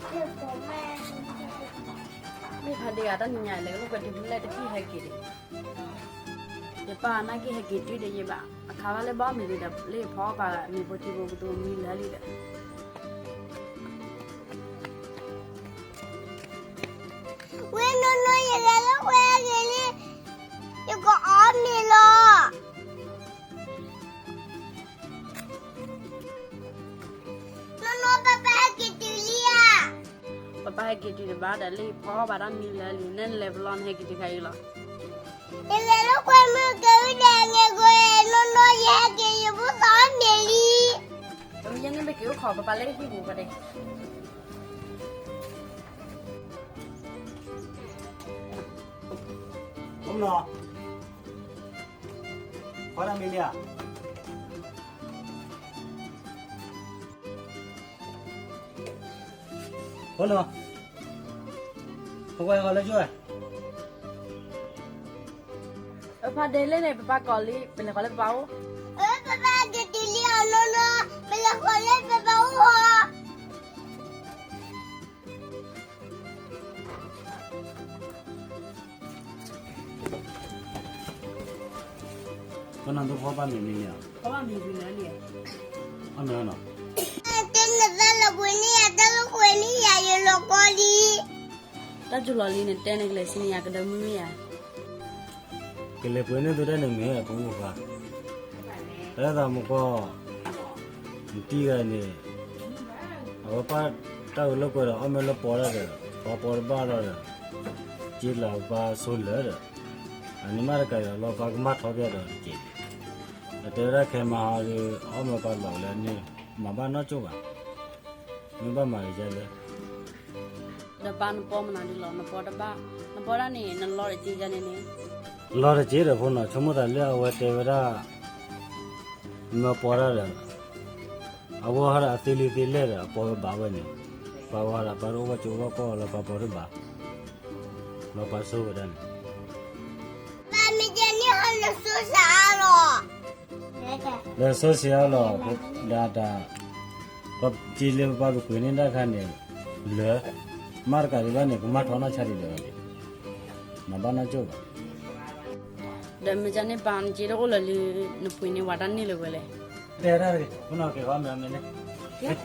မ့ၢ်ဖါဒ့ဂၤတၢ်နံၤညါလဲၤလိာ်ကွဲတုၤဖဲလဲၣ်တထံၣ်ဟဲက့ၤဒံး, ယပၢ်နာ်က့ဟဲက့ၤတုၤဒီးယဘၣ် အခါဘၣ်လၢဘၣ်မ့ၤဂ့ၤဒီး လၢယဖီအီၣ်ပာ်မ့ၤဖိထံဖိကတိၤမံလၢာ်လံဒီး ဝဲနီၢ်နီၢ် ယဂဲၤလိာ်ကွဲဂ့ၤလံ, ယကအီၣ်မ့ၤလီၤ. နီၢ်နီၢ် ပၢ်ပၢ်ဟဲက့ၤတုၤလံဧါ. ပၢ်ပၢ်ဟဲက့ၤတုၤတဘၣ်ဒီး လၢယဖီအီၣ်ဘၣ်တၢ်မံလၢာ်လံ, နဲနလဲၤပလီၢ်နဟဲက့ၤတုၤခါအံၤလီၤ. ယလဲၤလိာ်ကွဲမုၢ်ကဝံၤဒီး အငဲၤကိးနီၢ်နီၢ် ယဟဲက့ၤ ယဖိသၣ်အီၣ်မ့ၤလံ. ပမ့ၢ်ယဲန့ၣ် ပက့ၤအိၣ်ခိးပၢ်ပၢ်လၢဟံၣ်ပူၤပှၤဒဲး. အိၣ်မနီၤ, ဖီတၢ်မံလံဧါ. အိၣ်နီၤ, ပကွၢ်ဃီလၢကၠိဧါ. အဖါဒ့လၢန့ၣ် ပပၢ်ကိးလံ ပလဲၤဃီလၢပပၢ်အိၣ်. အပၢ်ပၢ်က့ၤတုၤလံအီၤနီၢ်နီၢ် ပလဲၤဃီလၢပပၢ်အိၣ်ဧါ. ပနၢ်ဒိၣ်ဖီဘၣ်မ့ၤမံလံဧါ. ဖီဘၣ်မ့ၤမံလံဧါ. အမ့ၢ်နီၤ, တဲနသးလၢပှဲၤန့ၢ်ယၤ တၢ်လၢပှဲၤန့ၢ်ယၤ တၢ်လၢကွဲန့ၢ်ယၤ ယလီၤကီလံ. တၢ်စူၤလီၤလံန့ၣ် တဲန့ၣ်ကလဲၤဆံန့ၢ်ယၤ ကဒၢမုၢ်မ့ၢ်ဧါ. ကလဲၤပှဲၤန့ၢ်သုတၢ်န့ၣ်မ့ၢ်ဖိမုၣ်ခွါ, တၢ်သးမူကီၢ် နတံၤဂၤန့ၣ် အဝဲပၢ်တၢ်အၢလၢကွဲဒီး အီၣ်မ့ၤလၢပီတၢ်ဒီး ပှၤပီတဘၣ်လီၤဒီး က့လီၤပၢ်ဆိလၢာ်ဒီး အန့ၣ်မးတကးဒီး လီၤပၢ်ကမၣ်ထီၣ်ဖဲဒီးတက့ၢ်. အတဲဝဲဒၣ်ခဲမၤဟီဒီး အီၣ်မ့ၤပၢ်လီၤလၢန့ၣ် မၤဘၣ်နီၢ်ကၠိၣ်ဘၣ်. မ့ၢ်ဘၣ်မၤဂ့ၤကလဲၣ်. ဒီးပၢ်နပီမနုၤဒ်လီၤ နပီတဘၣ်, နပီတၢ်န့ၣ် နလီၤတက့ၢ်ယၤန့ၣ်န့ၣ်. လီၤတက့ၢ်ဒီးဖိနီၤ ဆိကမိၣ်သးလၢအဝဲတဲဝဲဒၣ် မ့ၢ်ပီတၢ်ဒီး အဝဲဟီဒီးအသ့လံသ့လဲၢ်ဒီး အပီဝဲဘၣ်ဝဲန့ၣ်, ပၢ်ဝဲဟီဒီးပၢ်တအိၣ်ဝဲကၠိဝဲကီၢ်လၢပၢ်ပီတဘၣ်, လီၤပၢ်ဆိဝဲဒၣ်န့ၣ်. ပၢ်မ့ၢ်ကဲန့ၣ်ဟီလၢစိစဲးအါလီၤ. လၢစိစဲးအါလီၤ, ဒၣ်တၢ် ပက့လၢပပၢ်ပကွဲၤန့ၢ်တၢ်ခါန့ၣ် လၢ မၤတကးဒံးဘၣ်န့ၣ် ကမၣ်ထီၣ်နီၢ်ဆါဒံးဒီး မၤဘၣ်နီၢ်ကၠိၣ်ဘၣ်. ဒီးမ့ၢ်ကန့ၣ်ပၢ်နက့တအိၣ်လၢၤလံ နပှ့ၤန့ၢ်ဝဲတၢ်န့ၢ်လၢၤဝဲလဲၣ်. တဲတၢ်တဂ့ၤ မနီၤက့ၤဃီမ့ၢ်မ့ၢ်န့ၣ် ဒိၣ်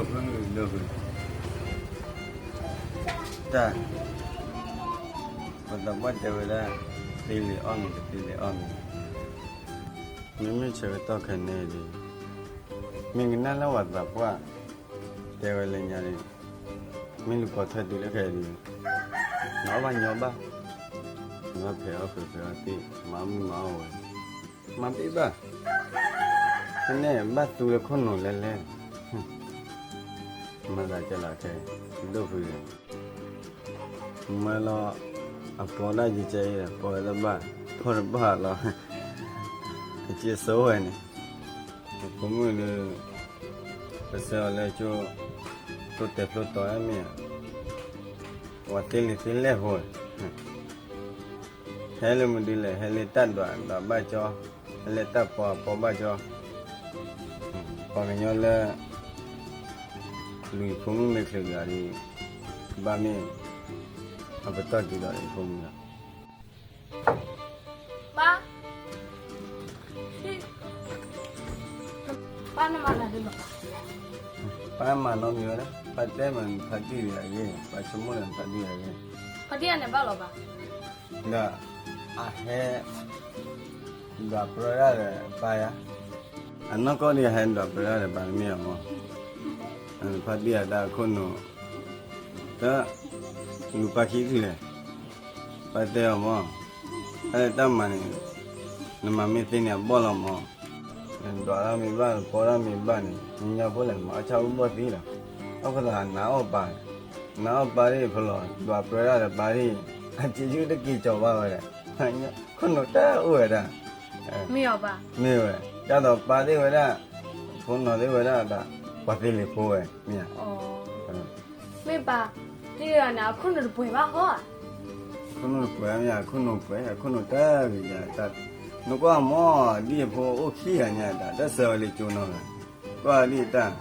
ဖု ဒိၣ်ဖု တၢ် ပသးပှၢ်တဲဝဲဒၣ် သ့လံာ်အီၣ်မ့ၤ တသ့လံာ်အီၣ်မ့ၤ, မ့မ့ၢ်ဆၢကတီၢ်ခဲအံၤန့ၣ်ဒီး မ့ၢ်ကနၣ်လၢပှၤသးပှၢ် တဲဝဲလၢညါန့ၣ် မ့ၢ်လူၤပိာ်ထွဲတုၤလၢခဲအံၤဒီး နအီၣ်ဘၣ်ညီဘၣ်, နဖဲးအီၣ်ဃုာ်ဖဲးအီၣ်သ့ၣ် မၤမုာ်မၤအီၣ်ဝဲ မၤဘ့ၣ်ဘၣ်, ဖဲန့ၣ်ဘၣ်သူလၢခိၣ်နူာ်လဲၣ်လဲၣ်, မၤသးကဲလီၤခဲ ဒိၣ်ဖု မၢလီၤ အပီဒၣ်ယကဲအံၤ ပီဝဲတဘၣ် ပီတဘၣ်လီၤ, အက့စိဝဲန့ၣ် အဖိမုၣ်ဒီး ပဆှၢအီၤလၢကၠိ ကျိတဲာ်ဖျိတီၤမ့ၢ်ဧါ, ပှၤသ့လံာ်သ့လဲၢ်ဖိဝဲ ဟဲလၢမနုၤလဲၣ် ဟဲလၢတၢ်ဒွး ဒွးဘၣ်ကၠီ, ဟဲလၢတၢ်ပီ ပီဘၣ်ကၠီ, ပှၤကညီလၢ လူၤဖိမုၣ်မ့ၢ်ချုးဒွးဒီး ဘၣ်မ့ၢ် အပတီၢ်တုၤဒီးဖိမုၣ်လီၤ. ပၢ်, ပၢ်နမၤနၤဒ်လဲၣ်, ပၢ်မၤနီတမံၤဝဲဒၣ်, ပၢ်တဲမး ဖါတံၢ်ယၤအဂ့ၢ်, ပၢ်ဆိကမိၣ်ဒီးဖါတံၢ်ယၤအဂ့ၢ်, ဖါတံၢ်ယၤန့ၣ်ဘၣ်လီၤဘၣ်, ဒီး အဟဲ ဒွးပြၢဒၣ်ဒီးပၢ်ယၤ, အနီၢ်ကီၢ်ဒ်အဟဲဒွးပြၢဒၣ်ဒီးပၢ်တမ့ၢ်အီၤမး, ဖါတံၢ်ယၤတၢ်အခိၣ်နူာ် တၢ် လူၤပၢ်ခံထံၣ်လဲၣ်, ပၢ်တဲအီၤမး, တၢ်လၢတၢ်မၤန့ၣ် နမၤမ့ၢ်သ့န့ၣ် အဘီၣ်လီၤမး, နဒွးတၢ်မ့ၢ်ဘၣ် နပီတၢ်မ့ၢ်ဘၣ်န့ၣ် ညီညီဖိလဲၣ် မၤအီၣ်ဆၣ်အိၣ်ဘီၣ်သံလီၤ, အဃိသတးနၤအီၣ်ပၢ်, နၤအီၣ်ပၢ်ဒ်ဖဲလီၤ ဒွးပြၢဒၣ်ဒီးပၢ်ဒ်, အစ့ယုၢ်တက့ၤကၠီၤဘၣ်ဝဲဒီး, ခိၣ်နူာ်တၢ်အိၣ်ဝဲဒၣ် မ့ၢ်အီၤဘၣ်, မ့ၢ်ဝဲ, ဒ်သိးပၢ်သ့ၣ်ဝဲဒၣ်, ဖိနီၢ်သ့ၣ်ဝဲဒၣ်ဒီး ပှၤသ့လံာ်ဖိဝဲ, မ့ၢ်ဧါ, မ့ၢ်ဘၣ်, ဒ်န့ၣ် အခိၣ်နူာ်တပှဲၤဘၣ်ဟီ. အခိၣ်နူာ်တပှဲၤမ့ၢ် အခိၣ်နူာ်ပှဲၤ အခိၣ်နူာ်တၢ်ဂ့ၤယၤတၢ်, နကွၢ်မ့ၢ် ဒ်အဖိအိၣ်ခံဂၤန့ၣ် တၢ်ဆၢဝဲလၢကၠိနီၤ, ကွၢ်ဒ်တၢ်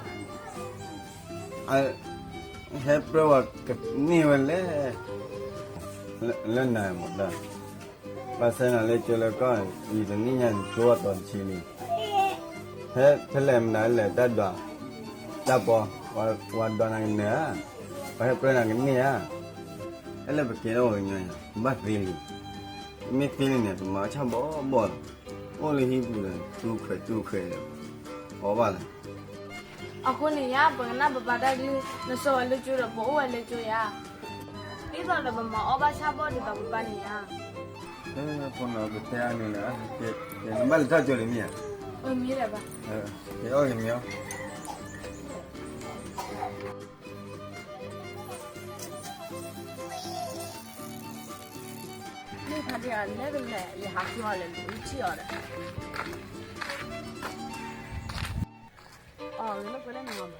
ဟဲပြၢဝဲကန့ၢ်ဝဲလဲၣ်, လၢနၤမ့ၢ်တၢ်, ဘၣ်ဆၣ်နၤလၢကၠိလၢကီၢ် ယတနံၣ်ညါန့ၣ် ကၠိအတီၤတဆံလံ, ဟဲဖဲလဲၣ်မနုၤလဲၣ် တၢ်ဒွး, တၢ်ပီ, ပှၤဒွးနၤကနၢၤဧါ, ပှၤဟဲပြၢနၤကန့ၢ်ဧါ, အဲလၢပကဲထီၣ်ပှၤကညီယၤ ပဘၣ်သ့လံ, ပမ့ၢ်သ့လံန့ၣ် ပမၤဆၣ်ဘီဘီလီၤ, အိၣ်လၢဟံၣ်ပူၤဒီး တူၢ်ခွဲးတူၢ်ခွဲးဒီး, အီၣ်ဘၣ်လီၤ. အဃိန့ၣ်ယၤ ပကနၣ်ပပၢ်တၢ်ကလုၢ်, နဆှၢဝဲလၢကၠိဒီး ပအိၣ်ဝဲလၢကၠိယၤ, ဒ်သိးဒီးပမၤအီၣ်ဘၣ်ဆၣ်ဘီၣ်ဒ်သိးပပၢ်န့ၣ်ယၤ. ဖိနီၤ ပတဲအါန့ၣ်လၢ, နဘၣ်လဲၤထီၣ်ကၠိန့ၣ်မ့ၢ်ဧါ, မ့ၢ်လၢၤဘၣ်, က့ၤအီၣ်ဂ့ၤမ့ၢ်အီၣ် မ့ၢ်ဖါဒ့အလဲၤကလဲၤ ယဟးဃုအီၤလဲၤလၢထံၣ်အီၤဒီး, အီၤလၢကွဲလၢနမၤဘၣ်,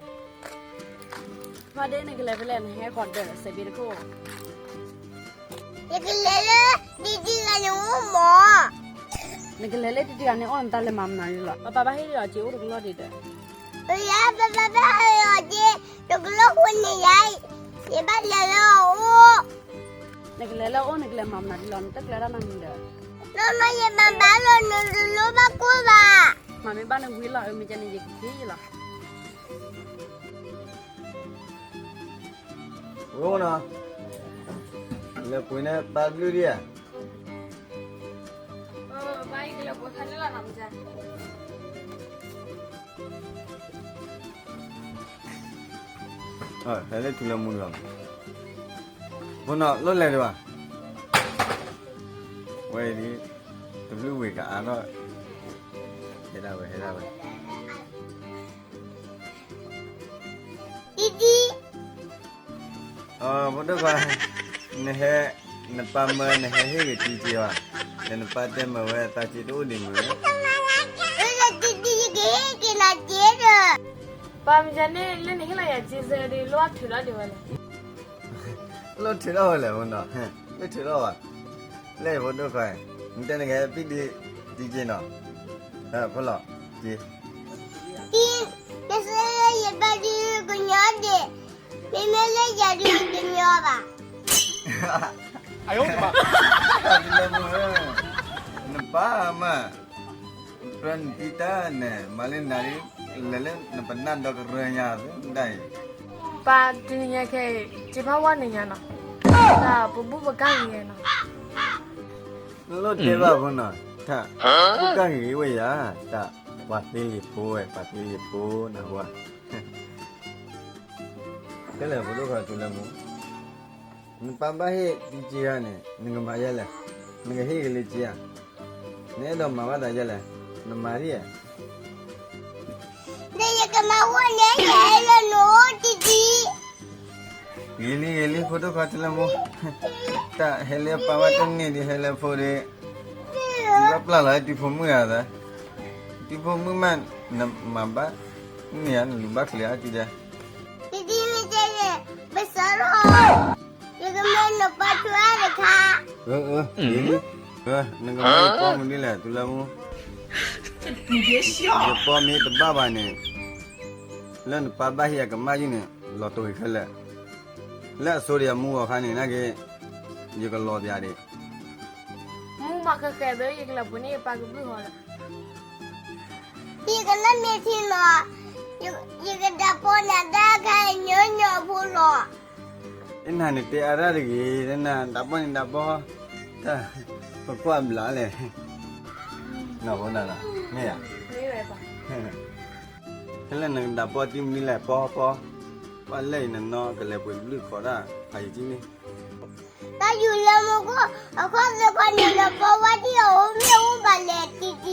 ဖါဒ့နကလဲၤဖဲလဲၣ် နဟဲဃီၤဒၢးစဲးဘ့တခိၣ်, ယကလဲၤလၢတံၤတံၤဂၤန့ၣ်အိၣ်မး, နကလဲၤလၢတံၤတံၤဂၤန့ၣ်အိၣ် နတၢ်လဲၤမၤမနုၤလီၤ, ပပၢ်ဘၣ်ဟ့ၣ်ဒီးစ့အိၣ်တကလီၢ်ဒံးဒီး, ပပၢ်ဘၣ်ဟ့ၣ်ဒီးစ့တကလီၢ်ဃိန့ၣ်ယၤ, ယဘၣ်လဲၤလၢအအိၣ် နကလဲၤလၢအအိၣ် နကလဲၤမၤမနုၤဒ်လီၤ နတကျဲၤတၢ်နီတမံၤဒီး, နီၢ်နီၢ်ယမၤဘၣ်လီၤ နတလိၣ်ဘၣ်ကိၢ်ဘၣ်, မၤမ့ၢ်ဘၣ်နဝံလီၤ အမ့ၢ်ကန့ၣ် ယကက့ၤယလီၤ, ဝဲနီၤ, လဲၤပှ့ၤန့ၢ်ပၢ်ဘျုးဒံးဧါ, ပၢ်ယကလဲၤပှ့ၤခါန့ၣ်လီၤနီၤ, ဟဲလၢထူလၢမူလီၤ, ဖိနီၤ လိၣ်လဲၤဒံးဘၣ်, ဝဲအံၤဒ်, တဘျုးဝ့ၤကအါထီၣ်, ဟဲဒၣ်ဝဲ ဟဲဒၣ်ဝဲ တံတံ, ဖိဒိၣ်ခွါ, နဟဲ, နပၢ်မၢနဟဲဟ့ၣ်ဂ့ၤတံက့ဘၣ်, ဒီးနပၢ်တဲမၢဝဲအသးက့တအိၣ်ဒံးမုၢ်, တံတံ ယကဟ့ၣ်က့ၤနၤက့ဒီး, ပၢ်မ့ၢ်န့ၣ် လၢနဟ့ၣ်လီၤယၤက့စၢၤဒီး လိၣ်အထုးထီၣ်ဒံးဝဲလဲၣ်, လိၣ်ထုးထီၣ်ဝဲလဲၣ် ဖိနီၤ, လိၣ်ထုးထီၣ်ဘၣ်, လၢဖိဒိၣ်ခွါ, နတဲနကဟဲပံၣ်ဒံတံက့နီၤ, ဖိလီၤ, က့ တံ, ကစၢ်ယဘၣ်ဒုးကညီဒံး, မ့မ့ၢ်လၢယၤဒုးကညီဘၣ်, တံလၢမူဧၢ, နပၢ်မး, ပြၢနတံတၢ်န့ၣ် မၤလၢနၤလံ, လဲၤလၢနပနၢ်ဒီကရၢညါသဒၣ်အံၤ, ပၢ်တနံၤညါခဲအံၤ က့ၤဘၣ်ဝဲနံၤညါနီၤ, တၢ်ပဘူၣ်ပကၢ်ဂ့ၤနီၤ, နလိၣ်တဲဘၣ်ဖိနီၤ, တၢ်ဘူၣ်ကၢ်ဂ့ၤဝဲယၤ, တၢ်ပှၤသ့လံၤဖိဝဲ ပှၤသ့လံၤဖိနၢ်ဟူဧါ, ခဲလၢာ်ဖိဒိၣ်ခွါထူလၢမူ, နပၢ်ဘၣ်ဟ့ၣ်တံက့ဂၤန့ၣ် နကမၤယဲလဲၣ်, နကဟ့ၣ်က့ၤလၢက့ဧါ, နအဲၣ်ဒိးမၤဘၣ်သးယဲလဲၣ်, နမၤဒ်ဧါ, ဒီးယကမၤဝဲန့ၣ် ယဟဲလၢနအိၣ်တံတံ ဂ့ၤလံဂ့ၤလံ ဖိဒိၣ်ခွါထူလၢမူ, တၢ်ဟဲလၢပၢ်ဘၣ်တန့ၢ်ဒံး ဟဲလၢဖိဒီး, ဘၣ်ပျၢ်လီၤဟဲတုၤဖိမုၣ်ဧါသး, တုၤဖိမုၣ်မး, နမၤဘၣ်, မ့ၢ်ဧါ နလူၤဘၣ်ချ့အါတံၢ်ဒဲး, တံတံ မ့ၢ်တဲန့ၣ်, ပစးထီၣ်, ယကမၤနပၢ်ထွဲတခါ, အၢ အၢ ဂ့ၤလံ, နကမၤယပီမနုၤလဲၣ် ထူလၢမူ, ယပီမ့ၢ်တဘၣ်ဘၣ်န့ၣ်, လၢနပၢ်ဘၣ်ဟ့ၣ်အကမၣ်ယုၢ်န့ၣ် လီၤတိၢ်ဂ့ၤခဲလၢာ်, လၢအဆိဒီးယမူဂီၤခါန့ၣ် နာ်က့ၤ, ယကလီၤပျးဒံး, မူမၤဃဲးဃဲးဒီး ယကလဲၤပှ့ၤန့ၢ်ယပၢ်ကဘျုးဟီလီၤ, ယကနၣ်မ့ၢ်ထံနီၤ, ယကဒၣ်ပီနၤဒၣ်ခဲအံၤညီညီဖိလီၤ, နနၤန့ၣ်တဲအါတၢ်တဂ့ၤ, နနၤဒၣ်ပီန့ၣ်ဒၣ်ပီ, တၢ်, ပကွၢ်ဘျးလဲၣ်, နီၢ်ဖိနၤလီၤ, မ့ၢ်ဧါ, ခဲလၢာ်နကဒၣ်ပီတံၢ်မနုၤလဲၣ် ပီပီ, ပှၤလဲၣ်အံၤနနီၢ်ကလဲၤပှ့ၤဘျုးခိးတၢ် ဖးယံာ်ကံန့ၣ် တၢ်ယူၤလၢမူခိၣ်, အခီၣ်သ့ၣ်ခီန့ၣ် နပီဝဲဒၣ်အအိၣ်မ့ၢ်အိၣ်ဘၣ်လဲၣ်တံတံ,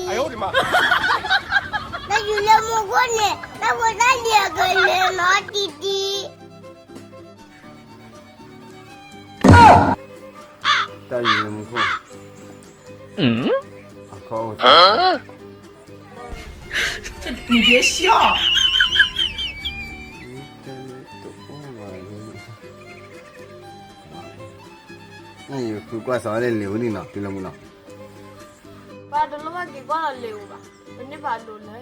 တၢ်ယူၤလၢမူခိၣ်န့ၣ် တၢ်ဖိတၢ်လံၤအကလဲၤလီၤတံတံ, တၢ်ယူၤလၢမူခိၣ်, အခီၣ်အိၣ်, တၢ်လၢတအိၣ်ဘၣ်လၢ တၢ်လၢတအိၣ်ဘၣ်လၢ နယဃုကွၢ်စီၤဝဲလၢလံာ်ဧိၤန့ၣ်နီၤ တုၤလၢမူနီၤ. ပှၤတလိၣ်ဘၣ်က့ၤကွၢ်လီၤလံာ်ဧိၤဘၣ်, ပန့ၢ်ဘၣ်လိၤလၢာ်လံ.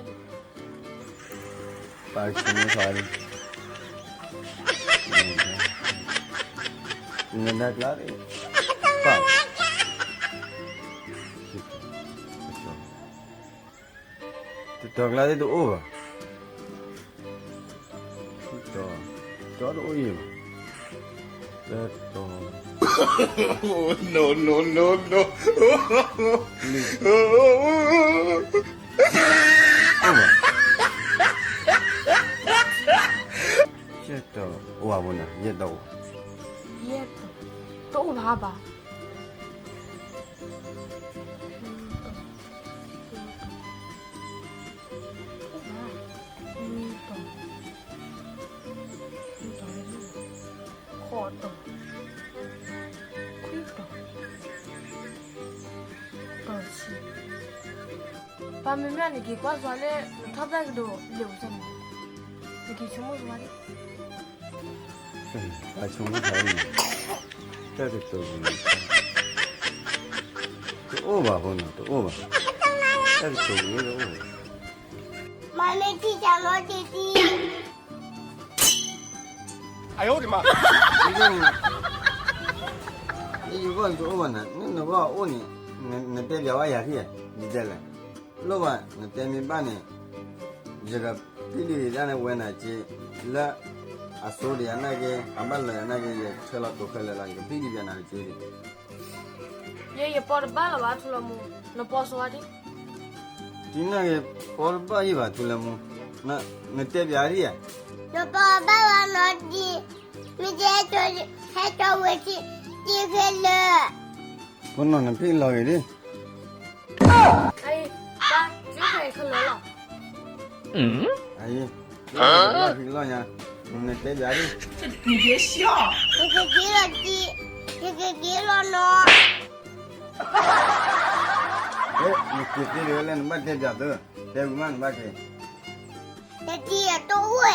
ပှၤကဆိကမိၣ်စီၤဝဲလံ, နဒါကျါ, ပှၤ တတီၤကျါသ့ၣ်တအိၣ်ဘၣ်. တတီၤ, တတီၤတအိၣ်အံၤဘၣ်. တတီၤ, no no no no, အိၣ်ဘၣ်. ယဲၢ်တီၤအိၣ်ဘၣ်ဖိနီၤ, ယဲၢ်တီၤအိၣ်, ယဲၢ်တီၤ, တအိၣ်ဘၣ်ဘၣ်. အိၣ်ဘၣ်, နွံတီၤ, နွံတီၤ, ဃိးတီၤ, ခွံတီၤ, တီၤဆံ. ပှၤမ့မ့ၢ်နက့ၤကွၢ်စီၤလၢ နထီၣ်ဖျဲၣ်ကဒီးလံာ်ဧိၤန့ၣ်, နက့ၤဆိကမိၣ်စီၤဝဲလံ. ပှၤဆိကမိၣ်စီၤလံ, တၢ်ကတိၤပူၤန့ၣ်, တအိၣ်ဘၣ်ဖိနီၤ, တအိၣ်ဘၣ်. တၢ်ကတိၤပူၤန့ၣ်တအိၣ်ဘၣ်. မၤမ့ၢ်ထံၣ်တၢ်လီၤတံၢ်တံၢ်, အၢ ယိၤဒံးမး, ယဂီၢ်တအိၣ်ဘၣ်နၤ, နဂီၢ်အိၣ်န့ၣ်, နတဲပျးဝဲယၤထံၣ်, ဒ်တဲလဲၣ်, လိၣ်ဘၣ်နတဲမ့ၢ်ဘၣ်န့ၣ်, ယကဖံးဒံးဒံးတၢ်န့ၣ်ဝဲနၤက့, လၢအစိဒံးယၤနာ်က့, အဘၣ်လီၤယၤနာ်က့, ယဆဲးလီၤတိာ်ခဲလၢာ်လီၤ, ယကဖံးဒံးပျးနၤတက့ဒံး. ယဲယပီတဘၣ်လၢၤဘၣ်ထူလၢမူ, နပီစိၤဝဲဒံး. ဒ်နာ်က့, ပီတဘၣ်ယံၤဘၣ်ထူလၢမူ, နတဲပျးဒံးဧါ. နပီဘၣ်လီၤနီၤဒံး, မ့ၢ်တဟဲကၠီ, ဟဲကၠီဝဲထံတ့ခဲလၢာ်. ဖိနီၤနဖံးလီၤဂ့ၤဒံး. အံၤ, ပၢ်, ကခဲခဲလၢာ်လီၤ. အံၤ, လီၤညါ, နတဲပျးဒံး. နက့ၤလီၤက့ၤ, နက့ၤလီၤနီၤ. နက့ၤသ့လၢနဘၣ်တဲပျးသၢ, တဲဝံၤမးနဘၣ်က့ၤ. နတံၤအတအိၣ်ဝဲ.